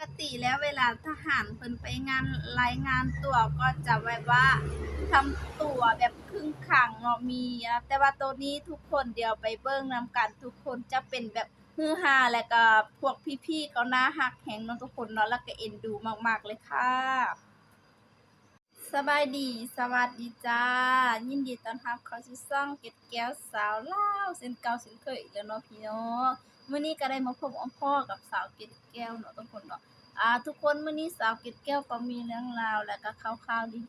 ກະຕິແລ້ວເວລາທະຫານເພິ່ນໄປງານ ລາຍງານຕົວກໍຈະແບບວ່າທຳຕົວແບບຄຶງຂັງເນາະ ມີ ອາ ແຕ່ວ່າໂຕນີ້ທຸກຄົນດຽວໄປເບິ່ງນຳກັນ ທຸກຄົນຈະເປັນແບບຮືຮາ ແລະກະພວກພີ່ໆກໍໜ້າຮັກແຮງເນາະທຸກຄົນເນາະ ແລະກະເອັນດູມາກໆເລີຍຄ່ະ. ສະບາຍດີ ສະຫວັດດີຈ້າ ຍິນດີຕ້ອນຮັບເຂົ້າສູ່ຊ່ອງເກັດແກ້ວສາວລາວ ເຊັ່ນເກົ່າເຊັ່ນເຄີຍອີກແລ້ວເນາະພີ່ນ້ອງ. ມື້ນີ້ກໍໄດ້ມາພົບມາພໍ້ກັບສາວເກັດແກ້ວເນາະທຸກຄົນເນາະ. ອາ ທຸກຄົນ ມື້ນີ້ສາວເກັດແກ້ວກໍມີເລື່ອງລາວ ແລະກໍຂ່າວໆດີ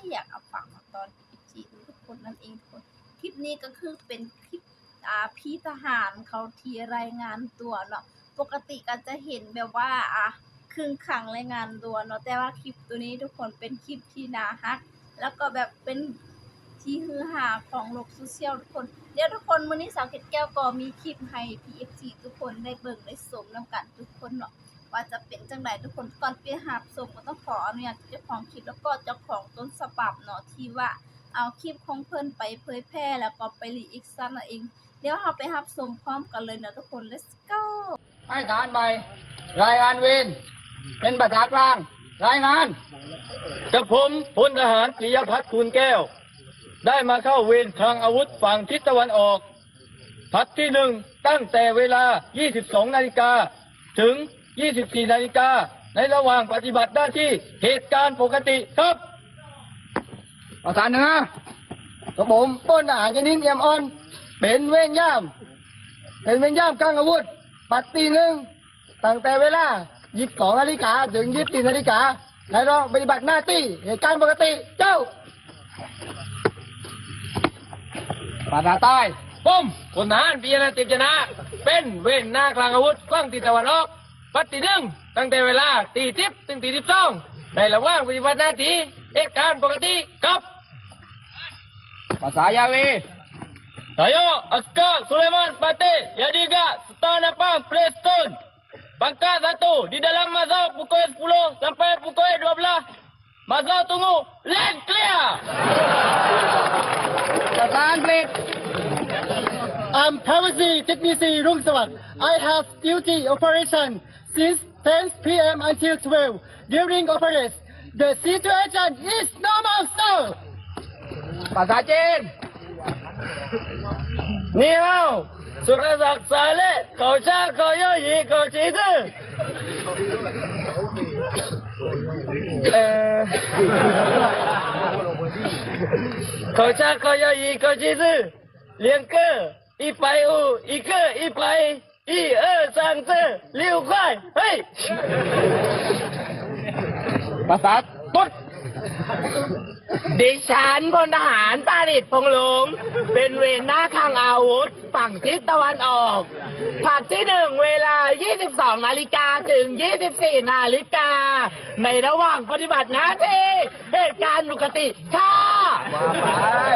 ໆ ຢາກເອົາຝາກມາຕອນເອັຟຊີທຸກຄົນນັ້ນເອງທຸກຄົນ. ຄລິບນີ້ກໍຄືເປັນຄລິບ ອາ ພີ່ທະຫານເຂົາທີ່ລາຍງານຕົວເນາະ. ປົກກະຕິກໍຈະເຫັນແບບວ່າ ອາ ຄຶງຂັງລາຍງານຕົວເນາະ ແຕ່ວ່າຄລິບໂຕນີ້ທຸກຄົນເປັນຄລິບທີ່ໜ້າຮັກ ແລ້ວກໍແບບເປັນທີ່ຮືຮາຂອງໂລກໂຊຊຽວທຸກຄົນ. ດຽວທຸກຄົນ ມື້ນີ້ສາວເກັດແກ້ວກໍມີຄລິບໃຫ້ ເອັຟຊີ ທຸກຄົນໄດ້ເບິ່ງໄດ້ຊົມນຳກັນທຸກຄົນເນາະ ວ່າຈະເປັນຈັ່ງໃດທຸກຄົນ. ກ່ອນໄປຮັບຊົມກໍຕ້ອງຂໍອະນຸຍາດເຈົ້າຂອງຄລິບ ແລ້ວກໍເຈົ້າຂອງຕົ້ນສະບັບເນາະ ທີ່ວ່າເອົາຄລິບຂອງເພິ່ນໄປເຜີຍແຜ່ ແລ້ວກໍໄປຣີແອັກຊັນນັ້ນເອງ. ດຽວເຮົາໄປຮັບຊົມພ້ອມກັນເລີຍເນາະທຸກຄົນ ເລັດໂກ. ນາຍທະຫານໃໝ່ ລາຍງານເວນ ເປັນພາສາກາງ ລາຍງານ. ກັບຜົມ ພົນທະຫານ ປີຍະພັດ ຄູນແກ້ວ ໄດ້ມາເຂົ້າເວນຄລັງອາວຸດຝັ່ງທິດຕາເວັນອອກ ພັກທີໜຶ່ງ ຕັ້ງແຕ່ເວລາ ຊາວສອງນາລິກາ ເຖິງ ຊາວສີ່ນາລິກາ ໃນລະຫວ່າງປະຕິບັດໜ້າທີ່. ເຫດການປົກກະຕິຄັບ. ປະສານເໜືອ ກັບຜົມ ພົນທະຫານ ຊະນິນ ອຽມອ່ອນ ເປັນເວນຍາມ ເປັນເວນຍາມຄລັງອາວຸດ ພັກທີໜຶ່ງ ຕັ້ງແຕ່ເວລາ ຊາວສອງນາລິກາ ເຖິງ ຊາວສີ່ນາລິກາ ໃນລະຫວ່າງປະຕິບັດໜ້າທີ່. ເຫດການປົກກະຕິ ເຈົ້າ. ພາສາໃຕ້ ຜົມ ພົນທະຫານ ປີຍະນັດ ເຕັມຊະນະ ເປັນເວນໜ້າຄລັງອາວຸດຝັ່ງທິດຕາເວັນອອກ ພັກທີໜຶ່ງ ຕັ້ງແຕ່ເວລາ ຊາວສີ່ ເຖິງ ຊາວສີ່ ໃນລະຫວ່າງປະຕິບັດໜ້າທີ່. ເຫດການປົກກະຕິຄັບ. ພາສາຢາເວ Saya Askar Sulaiman Pateh Yadiga Serta Napang Preston Pangkat satu, di dalam masa pukul sepuluh sampai pukul dua belas, masa tunggu, land clear. ປະທານເບຣກ I'm Privacy Technician Rungsawat. I have duty operation since ten p.m. until twelve. During operation, the situation is normal, sir. ພາສາຈີນ ນີ້ເຮົາ ສຸລະສັກ ສາເລ ເຂົາຊາ ເຂົາຍໍ ຢີ ເຂົາຊີ ຊື່ ເອີ ເຂົາຊາ ເຂົາຍໍ ຢີ ເຂົາຊີ ຊື່ ລຽງເກີ ອີໄປ ອູ ອີເກີ ອີໄປ ອີເອີ ຊາງເຈີ ລິ້ວຄວາຍ ເຮີ້ຍ. ພາສາຕຸດ ດິສັນ ພົນທະຫານ ປາລິດ ພົງລົງ ເປັນເວນໜ້າຄລັງອາວຸດ ຝັ່ງທິດຕາເວັນອອກ ພັກທີໜຶ່ງ ເວລາ ຊາວສອງນາລິກາ ເຖິງ ຊາວສີ່ນາລິກາ ໃນລະຫວ່າງປະຕິບັດໜ້າທີ່. ເຫດການປົກກະຕິຄ່າ. ວ່າໄປ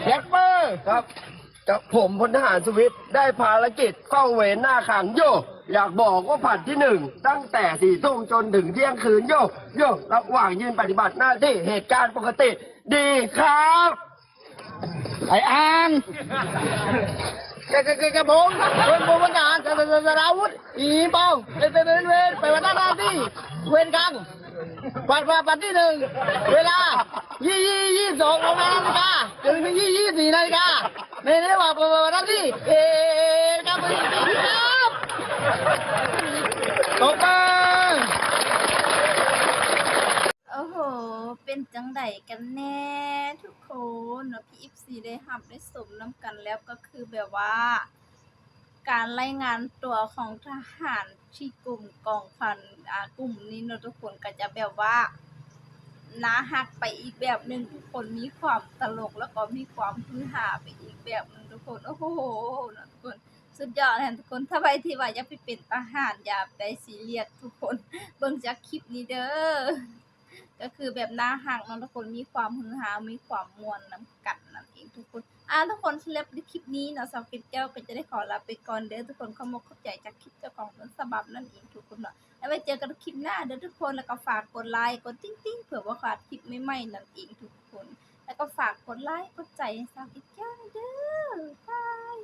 ແລັບເປີ ຄັບ. ກັບຜົມ ພົນທະຫານ ສຸວິດ ໄດ້ພາລະກິດເຝົ້າເວນໜ້າຄັງຢູ່. ຢາກບອກວ່າພັກທີໜຶ່ງ ຕັ້ງແຕ່ສີ່ທຸ່ມຈົນເຖິງທ່ຽງຄືນຢູ່ ຢູ່ລະຫວ່າງຢືນປະຕິບັດໜ້າທີ່. ເຫດການປົກກະຕິດີຄັບ. ໄອ້ອ່າງ ກະ ກະ ກະ ກະຜົມ ພົນ ພົນ ພົນທະຫານ ສະ ສະ ສະ ສະລາວຸດ ອີ່ມປອງ ເປັນ ເປັນ ເປັນເວນ ປະຕິບັດໜ້າທີ່ ເວນກາງ ວັນ ວັນ ວັນທີໜຶ່ງ ເວລາ ຊາວ ຊາວສອງນາລິກາ ເຖິງ ຊາວ ຊາວສີ່ນາລິກາ ໃນ ໃນລະຫວ່າງປະຕິບັດໜ້າທີ່. ເອ ກຳ ກຳ ຕົບມື. ໂອ້ໂຫ ເປັນຈັ່ງໃດກັນແນ່ທຸກຄົນເນາະ ທີ່ ເອັຟຊີ ໄດ້ຮັບໄດ້ຊົມນຳກັນແລ້ວ ກໍຄືແບບວ່າ ການລາຍງານຕົວຂອງທະຫານທີ່ກຸ່ມກອງພັນ ອາ ກຸ່ມນີ້ເນາະທຸກຄົນ ກໍຈະແບບວ່າໜ້າຮັກໄປອີກແບບໜຶ່ງທຸກຄົນ ມີຄວາມຕະຫຼົກ ແລ້ວກໍມີຄວາມຮືຮາໄປອີກແບບໜຶ່ງທຸກຄົນ. ໂອ້ໂຫ ເນາະທຸກຄົນ ສຸດຍອດແຮງທຸກຄົນ. ຖ້າໃຜທີ່ວ່າຢາກໄປເປັນທະຫານ ຢ່າໄປຊີຣຽສທຸກຄົນ ເບິ່ງຈາກຄລິບນີ້ເດີ. ກໍຄືແບບໜ້າຮັກເນາະທຸກຄົນ ມີຄວາມຮືຮາ ມີຄວາມມ່ວນນຳກັນນັ້ນເອງທຸກຄົນ. ອາ ທຸກຄົນ ສຳລັບໃນຄລິບນີ້ເນາະ ສາວເກັດແກ້ວກໍຈະໄດ້ຂໍລາໄປກ່ອນເດີທຸກຄົນ. ຂອບອົກຂອບໃຈຈາກຄລິບເຈົ້າຂອງຕົ້ນສະບັບນັ້ນເອງທຸກຄົນເນາະ. ແລ້ວໄວ້ເຈີກັນຄລິບໜ້າເດີທຸກຄົນ ແລ້ວກໍຝາກກົດໄລ ກົດຕິ່ງໆ ເພື່ອບໍ່ພາດຄລິບໃໝ່ໆນັ້ນເອງທຸກຄົນ ແລ້ວກໍຝາກກົດໄລ ກົດໃຈໃຫ້ສາວເກັດແກ້ວແດ່ເດີ. ບາຍ.